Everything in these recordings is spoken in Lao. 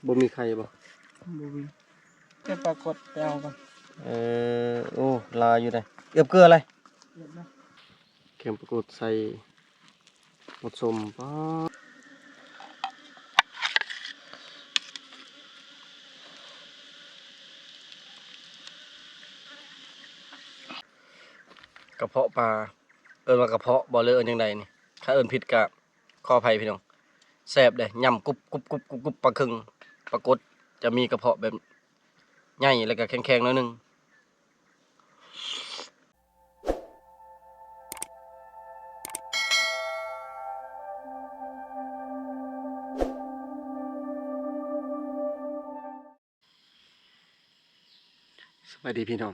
ບໍ່ມີໄຂ່ບໍ່? ບໍ່ມີ ແຕ່ປາກົດໄປເອົາກ່ອນ. ເອີ ໂອ້ ຫຼາຍຢູ່ເດ້. ເອືອບເກືອເລີຍ. ເອີບນະ. ແກງປາກົດໃສ່ໝົດສົ້ມ. ປາ ກະເພາະປາ ເອີ້ນວ່າກະເພາະບໍ່ ຫຼືເອີ້ນຈັ່ງໃດນີ້? ຖ້າເອີ້ນຜິດກະຂໍອະໄພພີ່ນ້ອງ. ແຊບເດ້ ຫຍ້ຳກຸບໆໆໆ ປາເຄິງ ປາກົດຈະມີກະເພາະແບບໃຫຍ່ ແລ້ວກະແຂງໆ ໜ້ອຍໜຶ່ງ. ສະບາຍດີພີ່ນ້ອງ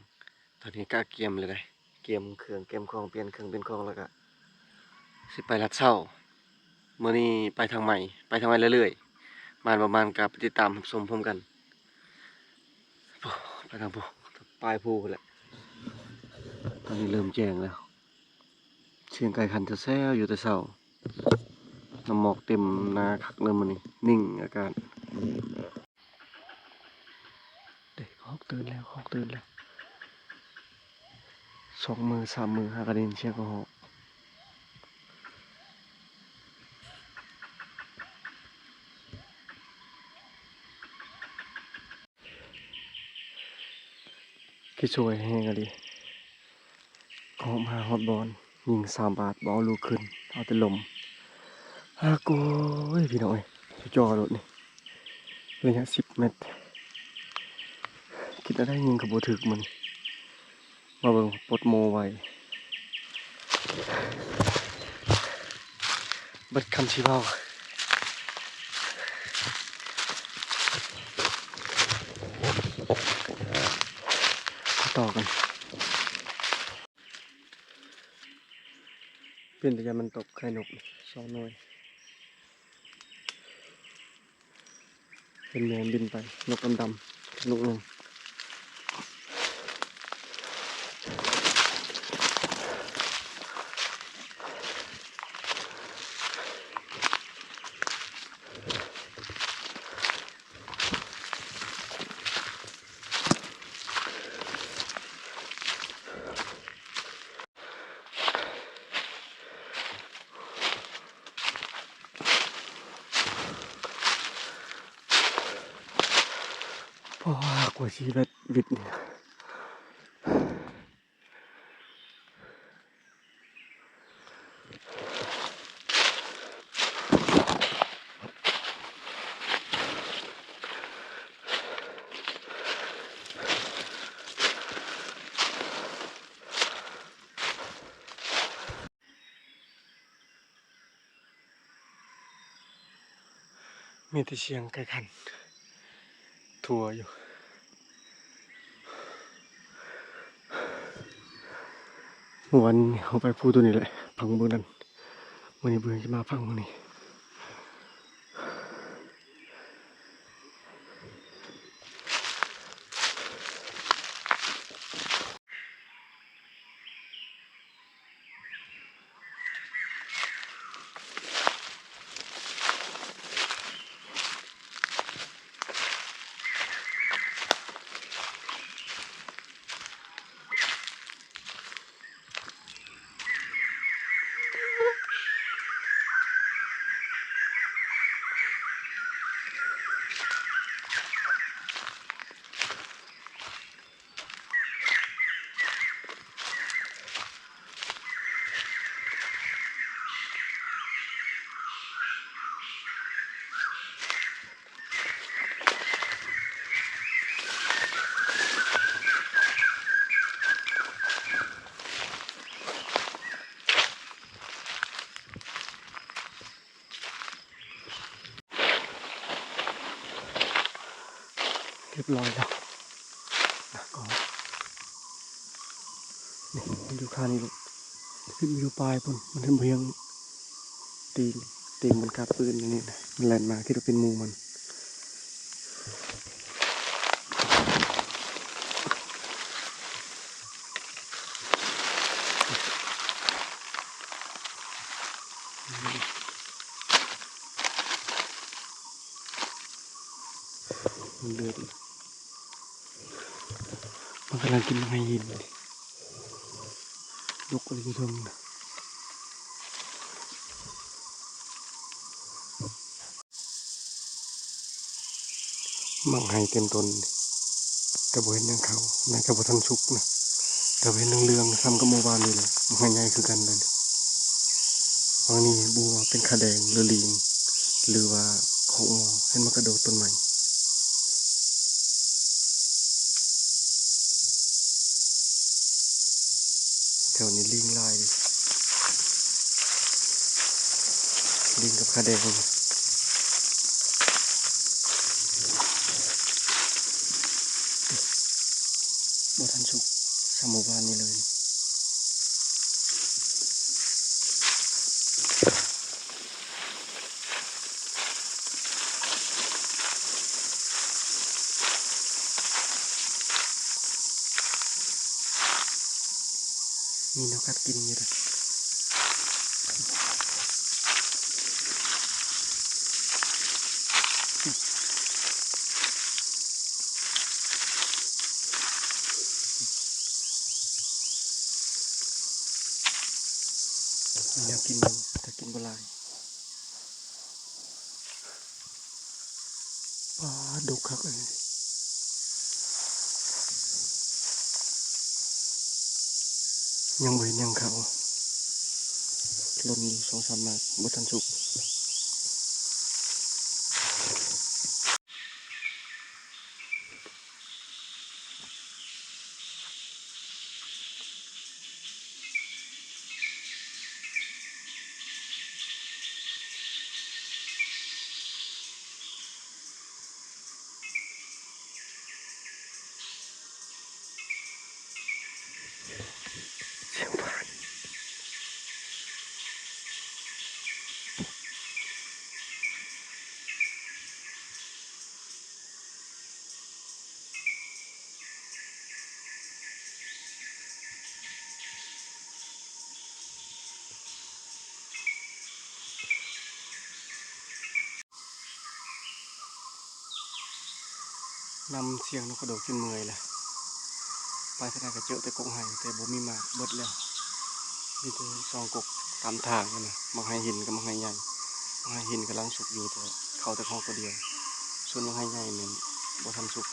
ຕອນນີ້ກະກຽມແລ້ວເດ້ ກຽມເຄື່ອງກຽມຂອງ ປ່ຽນເຄື່ອງປ່ຽນຂອງ ແລ້ວກະຊິໄປລາດເຊົາ. ມື້ນີ້ໄປທາງໃໝ່ ໄປທາງໃໝ່ເລື້ອຍໆ ໝານບໍ່ໝານກະໄປຕິດຕາມຮັບຊົມພ້ອມກັນ. ໂອ້ ໄປທາງພູ ປາຍພູພຸ້ນແຫຼະ. ຕອນນີ້ເລີ່ມແຈ້ງແລ້ວ ສຽງໄກ່ຂັນແຊວໆ ຢູ່ແຕ່ເຊົ້າ. ນ້ຳໝອກເຕັມໜ້າຄັກເລີຍມື້ນີ້ ນິ່ງອາກາດ. ເດ້ ກະຮອກຕື່ນແລ້ວ ກະຮອກຕື່ນແລ້ວ. ສອງມື້ສາມມື້ຫາກະໄດ້ຍິນສຽງກະຮອກ. ຄືສວຍແຮງອີ່ຫຼີ. ອອກມາຮອດບ່ອນ ຍິງສາມບາດ ບໍ່ເອົາລູກຂຶ້ນ ເອົາແຕ່ລົມ. ອາໂກຍ ພີ່ນ້ອງເອີຍ ຈໍ່ໆ ໂລດນີ້ ໄລຍະສິບແມັດ. ຄິດແນວໃດຍິງກະບໍ່ຖືກມື້ນີ້. ມາເບິ່ງປົດໂມໄວ ເບິດຄຳຊິເວົ້າ. ມາຕໍ່ກັນ. ເປັນຕາຢ້ານມັນຕົກໄຂ່ນົກສອງໜ່ວຍ. ເຫັນແມ່ນບິນໄປ ນົກດຳໆ ນົກໜຶ່ງ. ໂອ້ ກວ່າຊີວິດ ວິດນີ້. ມີແຕ່ສຽງໄກ່ຂັນທົ່ວຢູ່. ມື້ວານນີ້ເຮົາໄປພູໂຕນີ້ແຫຼະ ພັງເບື້ອງນັ້ນ. ມື້ນີ້ເບິ່ງຊິມາພັງເບື້ອງນີ້. ຮຽບຮ້ອຍແລ້ວ ອາ ກໍ ນີ້ ມັນຢູ່ຂ້າງນີ້ລູກ ຂຶ້ນໄປຢູ່ປາຍພຸ້ນ ມັນເຫັນບໍ່ຮຽງ ຕີນ ຕີນມັນກາບປືນຢູ່ນີ້ນະ ມັນແລ່ນມາ ຄິດວ່າເປັນໝູມັນ. ອ ເດີນ ມັນກຳລັງກິນໄມ້ຫີນ ດົກອີ່ຫຼີເທິງ. ໝາກໄຮເຕັມຕົ້ນ ແຕ່ບໍ່ເຫັນຫຍັງເຂົ້າ ໜ້າຈະບໍ່ທັນສຸກນະ ແຕ່ວ່າເຫັນເຫຼືອງໆ ສ່ຳກັບມື້ວານນີ້ແຫຼະ ໝາກໄຮໃຫຍ່ຄືກັນເລີຍ. ຫວ່າງນີ້ບໍ່ຮູ້ວ່າເປັນຂາແດງ ຫຼື ລີງ ຫຼືວ່າຂອງໝໍ ເຫັນມັນກະໂດດຕົ້ນໄມ້. ແຖວນີ້ລີງຫຼາຍເດ ລີງກັບຂາແດງ ບໍ່ທັນສຸກສ່ຳມື້ວານນີ້ເລີຍ. ມີແນວກັດກິນຢູ່ເດ້. ມີແນວກິນຢູ່ ແຕ່ກິນບໍ່ຫຼາຍ. ປາດ ດົກຄັກເລີຍ. ຍັງບໍ່ເຫັນຫຍັງເຂົ້າ ຫຼົ່ນຢູ່ສອງສາມໝາກ ບໍ່ທັນສຸກ. ນຳສຽງນົກກະໂດກຈົນເມື່ອຍແລ້ວ. ໄປທາງໃດກະເຈີແຕ່ກົກໄຮ ແຕ່ບໍ່ມີໝາກ ເບິດແລ້ວ. ມີແຕ່ສອງກົກຕາມທາງຫັ້ນນະ ໝາກໄຮຫີນກັບໝາກໄຮໃຫຍ່. ໝາກໄຮຫີນກຳລັງສຸກຢູ່ ແຕ່ເຂົ້າແຕ່ຮອກຕົວດຽວ. ສ່ວນໝາກໄຮໃຫຍ່ນັ້ນບໍ່ທັນສຸກ.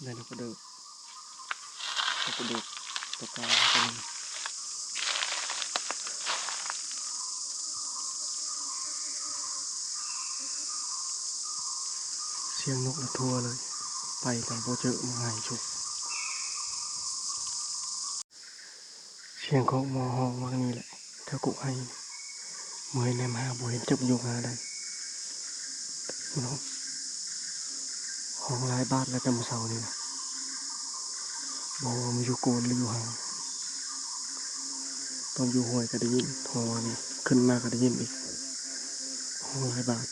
ໄດ້ນົກກະເດີກ ນົກກະເດີກຕົວກາງຕົວໜຶ່ງ. ສຽງນົກລະທົ່ວເລີຍ ໄປກັນບໍ່ເຈີໝາກໄຮສຸກ. ສຽງຂອງໝໍຮ້ອງຫວ່າງນີ້ແຫຼະ ແຖວກົກໄຮ. ເມື່ອຍແນມຫາບໍ່ເຫັນຈັກຢູ່ຫາໃດ. ຮ້ອງຫຼາຍບາດແລ້ວແຕ່ມື້ເຊົ້ານີ້ນະ. ບໍ່ຮູ້ວ່າມັນຢູ່ໂກນຫຼືຢູ່ຫ່າງ. ຕອນຢູ່ຫ້ວຍກະໄດ້ຍິນຮ້ອງວ່ານີ້ ຂຶ້ນມາກະໄດ້ຍິນອີກ. ຮ້ອງຫຼາຍບາດ.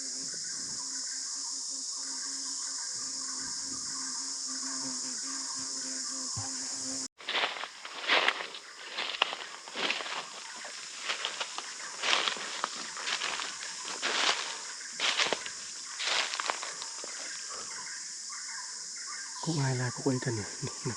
ກົກໄຮຫຼາຍ ກົກໄຮຕົວນີ້ ນີ້ ນີ້.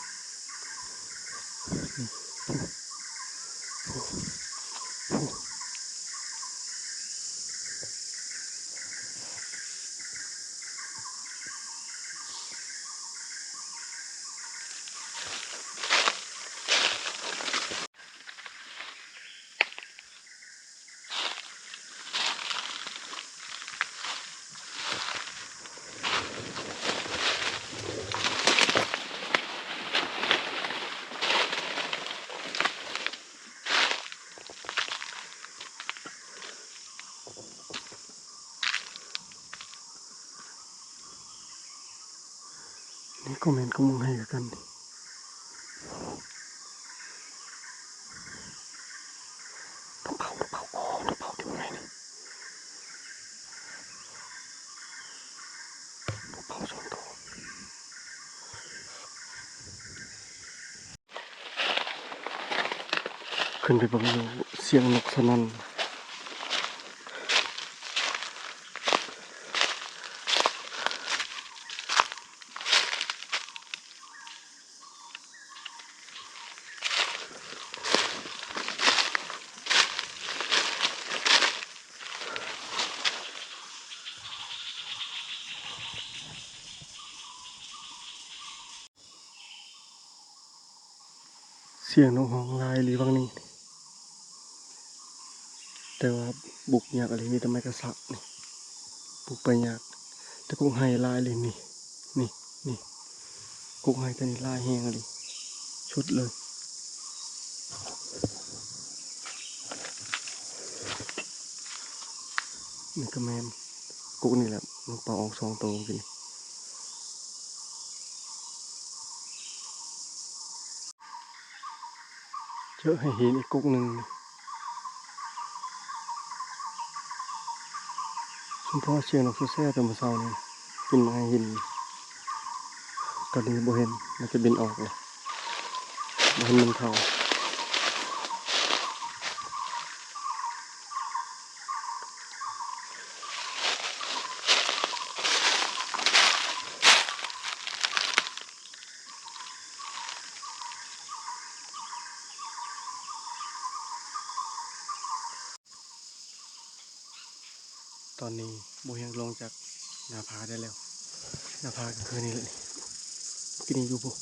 ນີ້ກໍແມ່ນຂອງໝູ່ໄຮ່ຄືກັນນີ້. ນົກເຂົາ ນົກເຂົາ ໂອ້ ນົກເຂົາເຕັມໄຮ່ນີ້. ນົກເຂົາສອງໂຕ. ຂຶ້ນໄປເບິ່ງຢູ່ ສຽງນົກສະໜັ່ນ. ສຽງນົກຮ້ອງຫຼາຍອີ່ຫຼີຫວ່າງນີ້ ແຕ່ວ່າບຸກຍາກອີ່ຫຼີ ມີແຕ່ໄມ້ກະສະນີ້ ບຸກໄປຍາກ. ແຕ່ກົກໄຮ່ຫຼາຍອີ່ຫຼີນີ້ ນີ້ ນີ້ ກົກໄຮ່ແຖວນີ້ຫຼາຍແຮງອີ່ຫຼີ ສຸດເລີຍ. ນີ້ກໍແມ່ນ ກົກນີ້ແຫຼະ ມັນເປົ່າອອກສອງໂຕເມື່ອກີ້ນີ້. ເຈີໄຮ່ຫີນອີກກົກໜຶ່ງ. ສົມພໍສຽງນົກແຊໆ ຕອນມື້ເຊົ້ານີ້ ກິນໄຮ່ຫີນ. ຕອນນີ້ບໍ່ເຫັນ ມັນຈະບິນອອກແລ້ວ ບໍ່ເຫັນມັນເຂົ້າ. ຕອນນີ້ບໍ່ຮຽງລົງຈາກໜ້າຜາໄດ້ແລ້ວ. ໜ້າຜາກໍຄືນີ້ແຫຼະ ກິນຢູ່ພຸ້ນ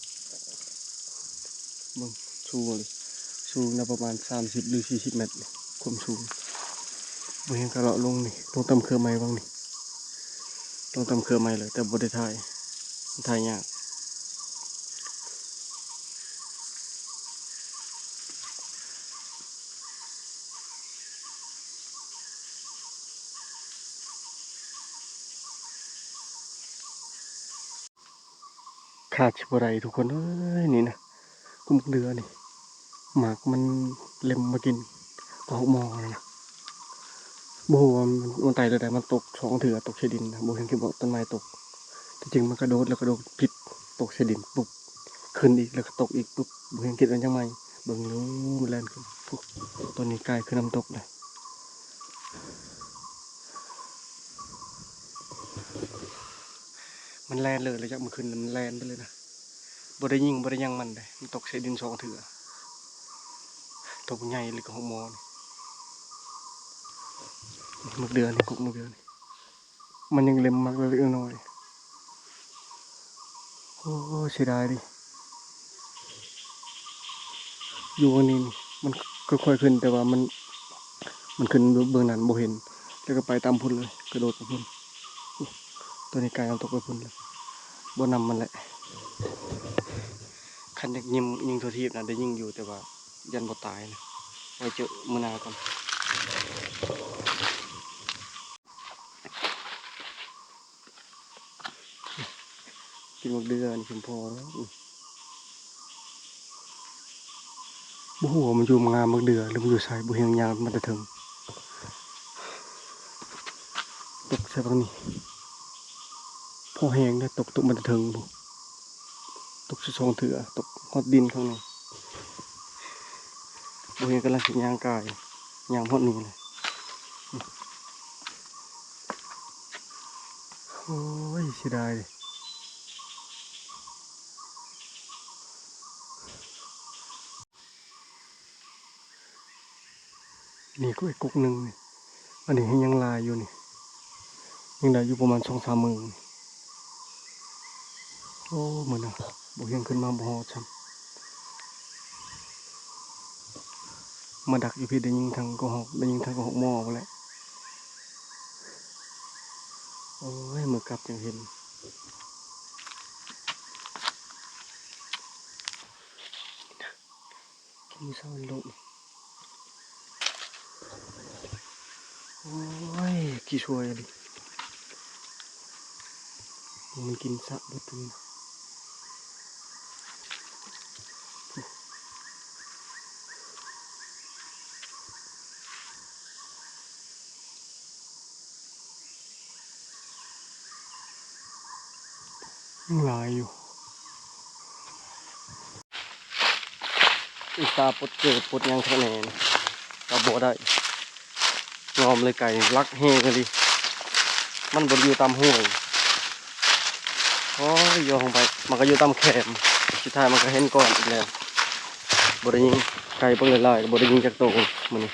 ເບິ່ງ ສູງເລີຍ ສູງນະປະມານສາມສິບ ຫຼື ສີ່ສິບແມັດ ຄວາມສູງ. ບໍ່ຮຽງກະເລາະລົງນີ້ ລົງຕາມເຄືອໄມ້ຫວ່າງນີ້ ລົງຕາມເຄືອໄມ້ເລີຍ ແຕ່ບໍ່ໄດ້ຖ່າຍ ມັນຖ່າຍຍາກ. ຂາດຊິບໍ່ໄດ້ທຸກຄົນເອີຍ ນີ້ນະ ກົກໝາກເດືອນີ້ ໝາກມັນເລັມມາກິນ ກໍຮອກມໍຫັ້ນນະ. ບໍ່ຮູ້ວ່າມັນໄຕແນວໃດ ມັນຕົກສອງເທື່ອ ຕົກໃສ່ດິນນະ ບໍ່ຮຽງຄິດວ່າຕົ້ນໄມ້ຕົກ. ທີ່ຈິງມັນກະໂດດ ແລ້ວກະໂດດຜິດ ຕົກໃສ່ດິນປຸບ ຂຶ້ນອີກ ແລ້ວກະຕົກອີກປຸບ ບໍ່ຮຽງຄິດວ່າຫຍັງໃໝ່. ເບິ່ງໂລ ມັນແລ່ນຂຶ້ນ ໂອ້ ຕອນນີ້ກາຍຄືນ້ຳຕົກເລີຍ. ມັນແລ່ນເລີຍ ລະຢະມັນຂຶ້ນ ມັນແລ່ນໄປເລີຍນະ ບໍ່ໄດ້ຍິງ ບໍ່ໄດ້ຫຍັງມັນເດ້ ມັນຕົກໃສ່ດິນສອງເທື່ອ ຕົກໃຫຍ່ເລີຍ ກໍຮອກມໍນີ້. ໝາກເດືອນີ້ ກົກໝາກເດືອນີ້ ມັນຍັງເລັມໝາກເລັກໆນ້ອຍໆ. ໂອ້ ເສຍດາຍເດ ຢູ່ອັນນີ້ມັນຄ່ອຍໆຂຶ້ນ ແຕ່ວ່າມັນ ມັນຂຶ້ນເບື້ອງນັ້ນບໍ່ເຫັນ ແລ້ວກໍໄປຕາມພຸ້ນເລີຍ ກະໂດດໄປພຸ້ນ. ໂອ້ ຕອນນີ້ກາຍນ້ຳຕົກໄປພຸ້ນແລ້ວ ບໍ່ນຳມັນແຫຼະ. ຄັນຢາກຍິງ ຍິງທົ່ວທີບນະ ໄດ້ຍິງຢູ່ ແຕ່ວ່າຢ້ານບໍ່ຕາຍນະ ໄວ້ເຈີມື້ໜ້າກ່ອນ. ກິນໝາກເດືອນີ້ສົມພໍແລ້ວ. ບໍ່ຮູ້ວ່າມັນຢູ່ງາໝາກເດືອ ຫຼືມັນຢູ່ໃສ ບໍ່ຮຽງຍ່າງມາແຕ່ເທິງ ຕົກໃສ່ບັກນີ້ ພໍແຮງເດ້ ຕົກ ຕົກມາແຕ່ເທິງພຸ້ນ ຕົກສອງເທື່ອ ຕົກຮອດດິນຂ້າງໃນ. ບໍ່ຮຽງກຳລັງຊິຍ່າງກາຍ ຍ່າງຮອດນີ້ແຫຼະ. ໂອ້ຍ ເສຍດາຍເດ. ນີ້ກໍອີກກົກໜຶ່ງນີ້ ອັນນີ້ແຮ່ງຍັງຫຼາຍຢູ່ນີ້ ຍັງໄດ້ຢູ່ປະມານສອງສາມມື້ນີ້. ໂອ້ ມື້ນະ ບໍ່ຮຽງຂຶ້ນມາບໍ່ຮອດຊ້ຳ ມາດັກຢູ່ພີ້ ໄດ້ຍິງທາງກະຮອກ ໄດ້ຍິງທາງກະຮອກມໍພຸ້ນແຫຼະ. ໂອ້ຍ ມື້ກັບຈັ່ງເຫັນ. ກິນມື້ເຊົ້ານີ້ໂລດ. ໂອ້ຍ ຂີ້ຊ່ວຍອີ່ຫຼີ ມັນກິນສະເບິດພຸ້ນ. ຫຼາຍຢູ່. ອຸດຕາປົດເກີບປົດຫຍັງຂະແໜນກໍບໍ່ໄດ້ ຍອມເລີຍໄກ່ ລັກແຮງອີ່ຫຼີ. ມັນບໍ່ໄດ້ຢູ່ຕາມຫ້ວຍ. ໂອ້ຍ ໂຍງໄປ ມັນກໍຢູ່ຕາມແຄມ. ສຸດທ້າຍມັນກໍເຫັນກ້ອນອີກແລ້ວ. ບໍ່ໄດ້ຍິງ ໄກ່ປະມານຫຼາຍໆ ກໍບໍ່ໄດ້ຍິງຈັກໂຕມື້ນີ້.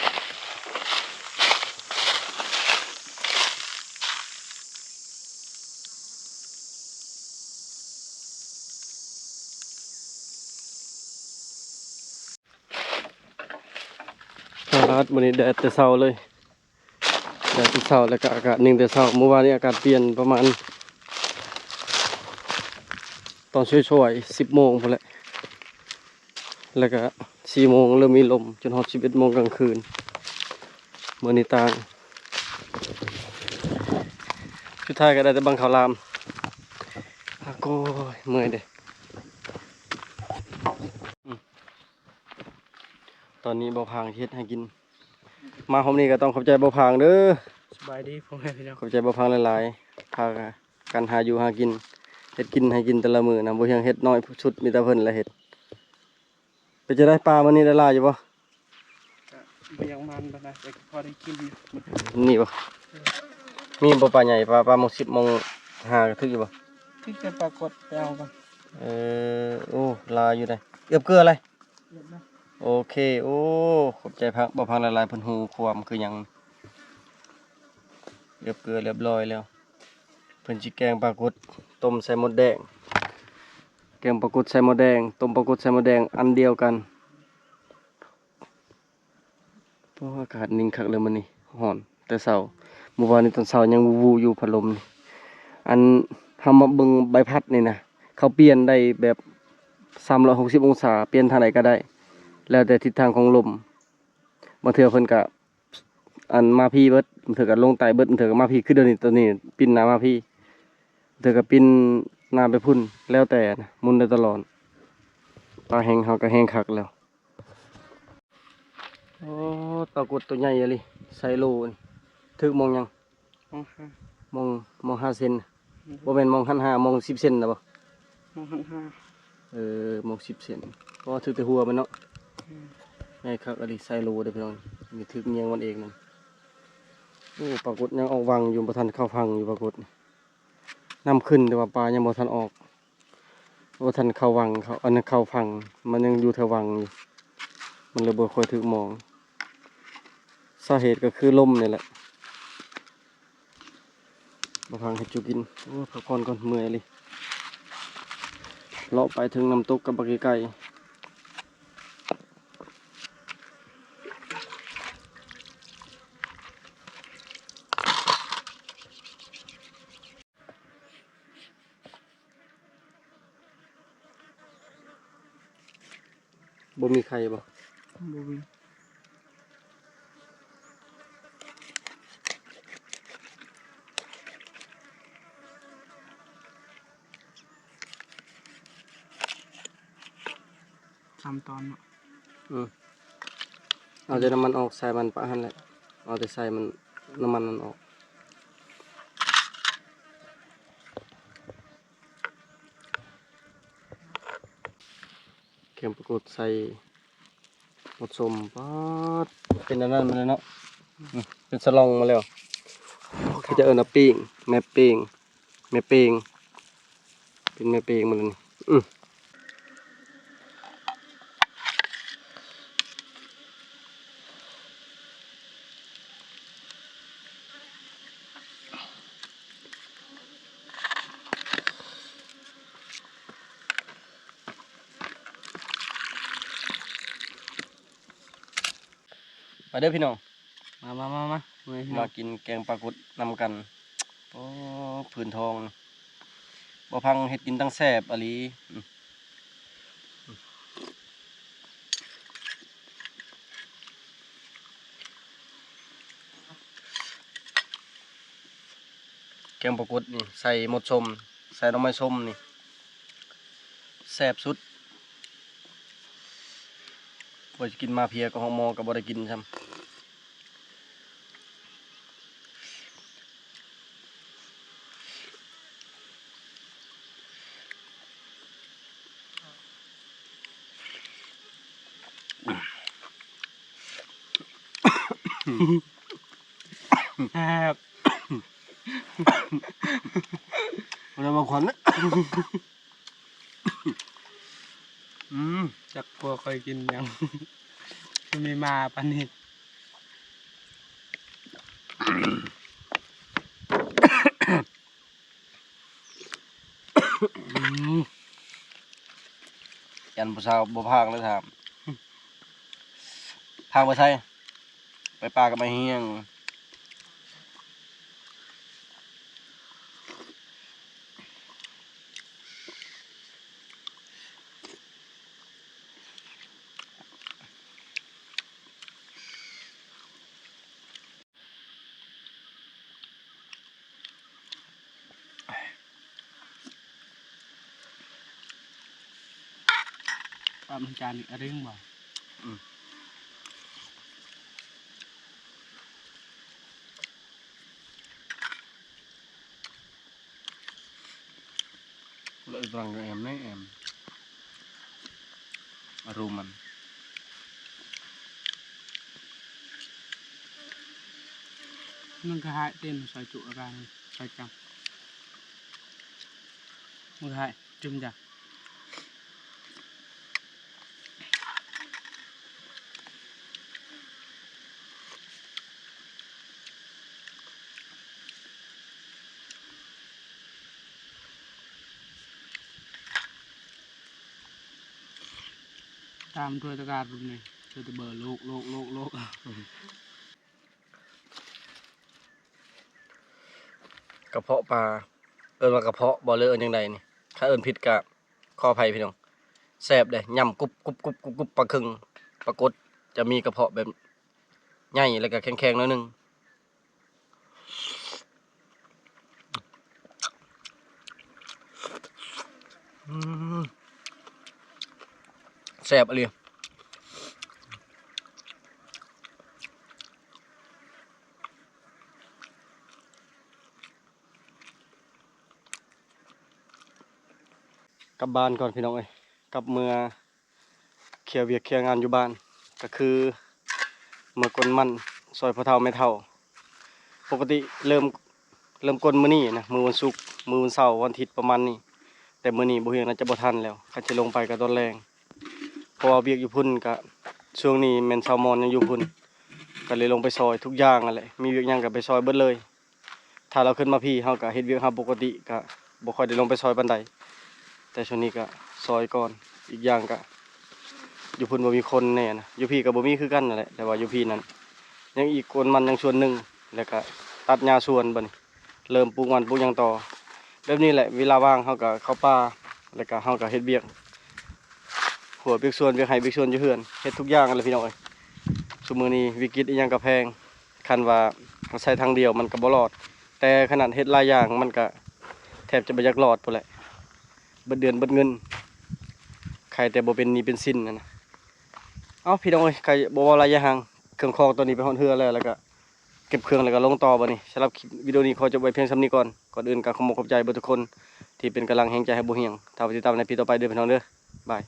ອາດ ມື້ນີ້ແດດແຕ່ເຊົ້າເລີຍ ແດດແຕ່ເຊົ້າ ແລ້ວກໍອາກາດຍິງແຕ່ເຊົ້າ. ມື້ວານນີ້ອາກາດປ່ຽນປະມານຕອນສວຍໆ ສິບໂມງພຸ້ນແຫຼະ ແລ້ວກໍສີ່ໂມງເລີ່ມມີລົມ ຈົນຮອດສິບເອັດໂມງກາງຄືນ. ມື້ນີ້ຕ່າງ ສຸດທ້າຍກໍໄດ້ແຕ່ບັງເຂົ້າຫຼາມ. ອາ ໂກຍ ເມື່ອຍເດ້. ຕອນນີ້ບ່າວພາງເຮັດໃຫ້ກິນ. ມາຮອບນີ້ກໍຕ້ອງຂອບໃຈບ່າວພາງເດີ. ສະບາຍດີພໍ່ແມ່ພີ່ນ້ອງ. ຂອບໃຈບ່າວພາງຫຼາຍໆ ພາກັນຫາຢູ່ຫາກິນ ເຮັດກິນໃຫ້ກິນແຕ່ລະມື້ນະ. ບໍ່ຮຽງເຮັດ ນ້ອຍສຸດມີແຕ່ເພິ່ນລະເຮັດ. ເປັນຈັ່ງໃດປາມື້ນີ້ ໄດ້ຫຼາຍຢູ່ບໍ່? ກະບໍ່ຢາກໝານປານໃດ ແຕ່ກໍພໍໄດ້ກິນຢູ່. ນີ້ບໍ່? ເອີ ມີບໍ່ປາໃຫຍ່? ປາ ປາໂມງສິບ ໂມງຫ້າ ກໍຖືກຢູ່ບໍ່? ຖືກແຕ່ປາກົດໄປເອົາກ່ອນ. ເອີ ໂອ້ ຫຼາຍຢູ່ເດ້. ເອືອບເກືອເລີຍ? ເອືອບນະ. ໂອເຄ. ໂອ້ ຂອບໃຈພັກ ບ່າວພັກຫຼາຍໆ ເພິ່ນຮູ້ຄວາມຄືຫຍັງ. ເອືອບເກືອລຽບລ້ອຍແລ້ວ. ເພິ່ນຊິແກງປາກົດ ຕົ້ມໃສ່ມົດແດງ. ແກງປາກົດໃສ່ມົດແດງ ຕົ້ມປາກົດໃສ່ມົດແດງ ອັນດຽວກັນ. ໂອ້ ອາກາດນິ່ງຄັກເລີຍມື້ນີ້ ຮ້ອນແຕ່ເຊົ້າ. ມື້ວານນີ້ຕອນເຊົ້າຍັງວູ່ໆຢູ່ ພັດລົມນີ້. ອັນ ເຮົາມາເບິ່ງໃບພັດນີ້ນະ ເຂົາປ່ຽນໄດ້ແບບສາມຮ້ອຍຫົກສິບອົງສາ ປ່ຽນທາງໃດກໍໄດ້ ແລ້ວແຕ່ທິດທາງຂອງລົມ. ບາງເທື່ອເພິ່ນກະ ອັນມາພີເບິດ ບາງເທື່ອກໍລົງໃຕ້ເບິດ ບາງເທື່ອກໍມາພີ ຄືດຽວນີ້ ຕອນນີ້ປິ່ນໜ້າມາພີ ບາງເທື່ອກໍປິ່ນໜ້າໄປພຸ້ນ ແລ້ວແຕ່ນະ ໝູນໄດ້ຕະຫຼອດ. ປາແຫ້ງເຮົາກໍແຫ້ງຄັກແລ້ວ. ໂອ້ ປາກົດໂຕໃຫຍ່ອີ່ຫຼີ ໄຊໂລນີ້. ຖືກໝ່ອງຫຍັງ? ມອງຫ້າ ມອງ ມອງຫ້າເຊັນ. ອືມ ບໍ່ແມ່ນມອງຫັ້ນຫ້າ ມອງສິບເຊັນນະບໍ່? ມອງຫັ້ນຫ້າ. ເອີ ມອງສິບເຊັນ. ກໍຖືກແຕ່ຫົວມັນເນາະ. ອືມ ໃຫຍ່ຄັກອີ່ຫຼີ ໄຊໂລເດີພີ່ນ້ອງ. ນີ້ຖືກງຽງມັນເອງນັ້ນ. ໂອ້ ປາກົດຍັງອອກວັງຢູ່ ບໍ່ທັນເຂົ້າຝັ່ງຢູ່ປາກົດ. ນ້ຳຂຶ້ນແຕ່ວ່າປາຍັງບໍ່ທັນອອກ. ບໍ່ທັນເຂົ້າວັງ ເຂົ້າ ອັນນັ້ນເຂົ້າຝັ່ງ ມັນຍັງຢູ່ແຖວວັງຢູ່ ມັນເລີຍບໍ່ຄ່ອຍຖືກໝ່ອງ. ສາເຫດກໍຄືລົມນີ້ແຫຼະ. ມາພັງເຮັດຈຸກິນ. ໂອ້ ພັກຜ່ອນກ່ອນ ເມື່ອຍອີ່ຫຼີ. ເລາະໄປເຖິງນ້ຳຕົກກໍບໍ່ໄກ. ບໍ່ມີໄຂ່ບໍ່? ບໍ່ມີ. ສາມຕອນເນາະ. ອືມ ເອົາແຕ່ນ້ຳມັນອອກ ສາຍມັນປະຫັ້ນແຫຼະ. ເອົາແຕ່ສາຍມັນ ນ້ຳມັນມັນອອກ. ແກງປາກົດໃສ່ໝົດສົ້ມ. ປາດ ເປັນອັນນັ້ນມາແລ້ວເນາະ. ອືມ ເປັນສະລ່ອງມາແລ້ວ. ເຂົາຈະເອີ້ນວ່າປີ້ງ ແມ່ປີ້ງ ແມ່ເປງ ເປັນແມ່ເປງໝົດແລ້ວນີ້. ອືມ ມາເດີພີ່ນ້ອງ ມາ ມາ ມາ ມາ ມາ ມາກິນແກງປາກົດນຳກັນ. ໂອ້ ພື້ນທ້ອງ ບໍ່ພັງເຮັດກິນຕັ້ງແຊບອີ່ຫຼີ. ແກງປາກົດນີ້ໃສ່ໝົດສົ້ມ ໃສ່ໜໍ່ໄມ້ສົ້ມນີ້ແຊບສຸດ. ວ່າຈະກິນມາເພຍກໍຮອດໝໍ້ກໍບໍ່ໄດ້ກິນຊ້ຳ. ແຊບ ບໍ່ໄດ້ມາຄວັນນະ. ອືມ ຈັກຜົວຂ້ອຍກິນຫຍັງ ຄືມີມາປານນີ້. ອືມ ຢ້ານຜູ້ສາວບໍ່ພາກເລີຍຖາມ ພາກໄປໃສ? ໄປປ່າກັບໄອ້ຮຽງ. ປາມັນຈານນີ້ອະເດ້ງບໍ່? ອືມ ເລີຍຕຣັງແອມໃນແອມ ອາລົມມັນ ມັນກະຫາຍເຕັມ ຊອຍຈຸອາການ ຊອຍຈັບ ມັນກະຫາຍ ຈຸ່ມຈ້ະ. ຕາມຖ້ວຍຕະກາລຸ້ນນີ້ ເທື່ອແຕ່ເບີໂລກ ໂລກ ໂລກ ໂລກ. ກະເພາະປາ ເອີ້ນວ່າກະເພາະບໍ່ ຫຼືເອີ້ນຈັ່ງໃດນີ້? ຖ້າເອີ້ນຜິດກະຂໍອະໄພພີ່ນ້ອງ. ແຊບເດ້ ຫຍ້ຳກຸບໆໆໆ ປາເຄິງ ປາກົດ ຈະມີກະເພາະແບບໃຫຍ່ ແລ້ວກະແຂງໆ ໜ້ອຍໜຶ່ງ. ອືມ ແຊບອີ່ຫຼີ. ກັບບ້ານກ່ອນພີ່ນ້ອງເອີຍ ກັບເມືອ ເຄຍວຽກເຄຍງານຢູ່ບ້ານ ກະຄືເມືອກົນມັນຊ່ອຍພໍ່ເຖົ້າແມ່ເຖົ້າ. ປົກກະຕິເລີ່ມ ເລີ່ມກົນມື້ນີ້ນະ ມື້ວັນສຸກ ມື້ວັນເສົາ ວັນອາທິດປະມານນີ້ ແຕ່ມື້ນີ້ບໍ່ຮຽງ ໜ້າຈະບໍ່ທັນແລ້ວ ຄັນຊິລົງໄປກະຕອນແລງ ເພາະວ່າວຽກຢູ່ພຸ້ນກະ ຊ່ວງນີ້ແມ່ນຊາວມອນຍັງຢູ່ພຸ້ນ ກະເລີຍລົງໄປຊ່ອຍທຸກຢ່າງຫັ້ນແຫຼະ ມີວຽກຫຍັງກະໄປຊ່ອຍເບິດເລີຍ. ຖ້າລາວຂຶ້ນມາພີ້ ເຮົາກະເຮັດວຽກເຮົາປົກກະຕິ ກະບໍ່ຄ່ອຍໄດ້ລົງໄປຊ່ອຍປານໃດ ແຕ່ຊ່ວງນີ້ກະຊ່ອຍກ່ອນ. ອີກຢ່າງກະຢູ່ພຸ້ນບໍ່ມີຄົນແນ່ນະ ຢູ່ພີ້ກະບໍ່ມີຄືກັນຫັ້ນແຫຼະ ແຕ່ວ່າຢູ່ພີ້ນັ້ນຍັງອີກ ກົນມັນຍັງສວນໜຶ່ງ ແລ້ວກະຕັດຫຍ້າສວນ ບາດນີ້ເລີ່ມປູກມັນປູກຫຍັງຕໍ່. ແບບນີ້ແຫຼະ ເວລາວ່າງເຮົາກະເຂົ້າປ່າ ແລ້ວກະເຮົາກະເຮັດວຽກ ຫົວວຽກສວນ ວຽກໄຮ່ວຽກສວນຢູ່ເຮືອນ ເຮັດທຸກຢ່າງຫັ້ນແຫຼະພີ່ນ້ອງເອີຍ. ຊຸມື້ນີ້ວິກິດອີ່ຫຍັງກະແພງ ຄັນວ່າເຮົາໃຊ້ທາງດຽວມັນກະບໍ່ລອດ ແຕ່ຂະໜາດເຮັດຫຼາຍຢ່າງມັນກະແທບຈະບໍ່ຢາກລອດພຸ້ນແຫຼະ ເບິດເດືອນເບິດເງິນ ໃຄແຕ່ບໍ່ເປັນໜີ້ເປັນສິນຫັ້ນນະ. ເອົ້າ ພີ່ນ້ອງເອີຍ ກະບໍ່ເວົ້າຫຼາຍຢາຍຫາງ ເຄື່ອງຂອງຕອນນີ້ໄປຮອດເຮືອນແລ້ວ ແລ້ວກະເກັບເຄື່ອງແລ້ວກະລົງຕໍ່ບາດນີ້. ສຳລັບຄລິບວິດີໂອນີ້ຂໍຈົບໄວ້ພຽງສ່ຳນີ້ກ່ອນ ກ່ອນອື່ນກະຂໍຂອບໃຈເບິດທຸກຄົນທີ່ເປັນກຳລັງແຮງໃຈໃຫ້ບໍ່ຫ່ຽງ ຖ້າໄປຕິດຕາມໃນຄລິບຕໍ່ໄປເດີພີ່ນ້ອງເດີ ບາຍ.